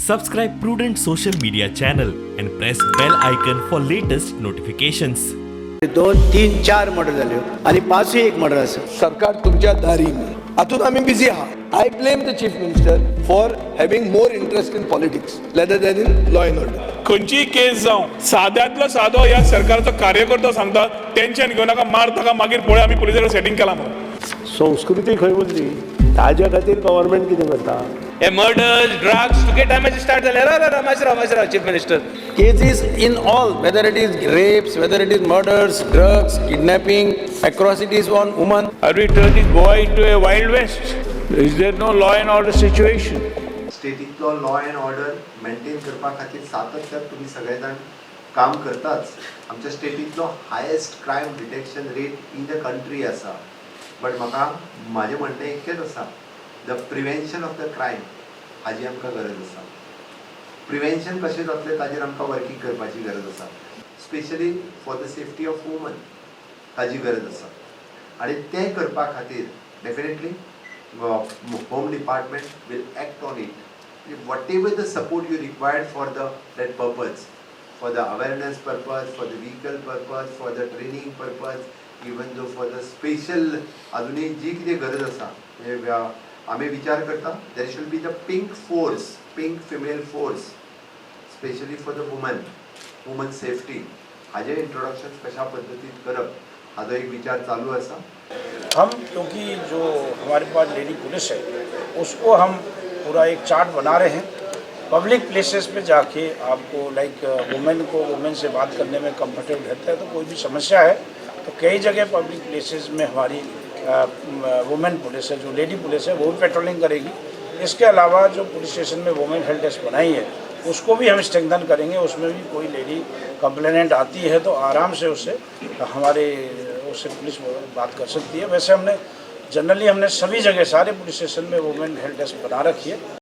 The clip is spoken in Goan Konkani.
Subscribe Prudent social media channel and press bell icon for latest notifications. दोन तीन चार मर्डर जाल्यो आनी पांचूय एक मर्डर आसा. सरकार तुमच्या दारी. हातूंत आमी बिजी आहा. I blame the Chief Minister for having more interest in politics rather than in law and order. खंयचीय केस जावं, साद्यांतलो सादो ह्या सरकाराचो कार्यकर्तो सांगता, टेन्शन घेवं नाका, मार ताका, मागीर पळय आमी पुलिसां कडेन सेटींग केलां म्हणून. संस्कृती खंय उरली? ताज्या खातीर गव्हर्मेंट कितें करता? हे मर्डर्स, ड्रग्स तुगे टायमाचे स्टार्ट जाले. राव राव, मातशें राव, मातशें राव chief minister. Cases in all, whether it is rapes, whether it is murders, drugs, kidnapping, atrocities on women. Are we turning Goa into a wild west? Is there no law and order situation? स्टेटींतलो law and order maintain करपा खातीर सातत्यान तुमी सगळे जाण काम करताच. आमच्या स्टेटींतलो highest crime detection rate in the country आसा. बट म्हाका म्हाजें म्हणणें इतकेंच आसा, the prevention of the crime हाजी आमकां गरज आसा. प्रिवेन्शन कशें जातलें ताजेर आमकां वर्कींग करपाची गरज आसा. Specially for the safety of woman ताजी गरज आसा आनी तें करपा खातीर definitely Home Department will act on it. Whatever the support you required for the that purpose, for the awareness purpose, for the vehicle purpose, for the training purpose, even though for the special अजूनही जी कितें गरज आसा, म्हणजे आमी विचार करता, there should be the pink force, pink female force, specially for the woman safety. हाजें इंट्रोडक्शन कशा पद्दतीन करप हाजो एक विचार चालू आसा. हम क्योंकि जो हमारे पास लेडी पुलिस है, उसको हम पूरा एक चार्ट बना रहे हैं. पब्लिक प्लेसेस पे जाके आपको लाइक वुमेन को वुमेन से बात करने में कंफर्टेबल रहता है, तो कोई भी समस्या है तो कई जगह पब्लिक प्लेसेस में हमारी वुमेन पुलिस है, जो लेडी पुलिस है, वो भी पेट्रोलिंग करेगी. इसके अलावा जो पुलिस स्टेशन में वुमेन हेल्प डेस्क बनाई है, उसको भी हम स्ट्रेंथन करेंगे. उसमें भी कोई लेडी कंप्लेनेंट आती है तो आराम से उससे हमारे उससे पुलिस बात कर सकती है. वैसे हमने जनरली हमने सभी जगह, सारे पुलिस स्टेशन में वुमेन हेल्प डेस्क बना रखी है.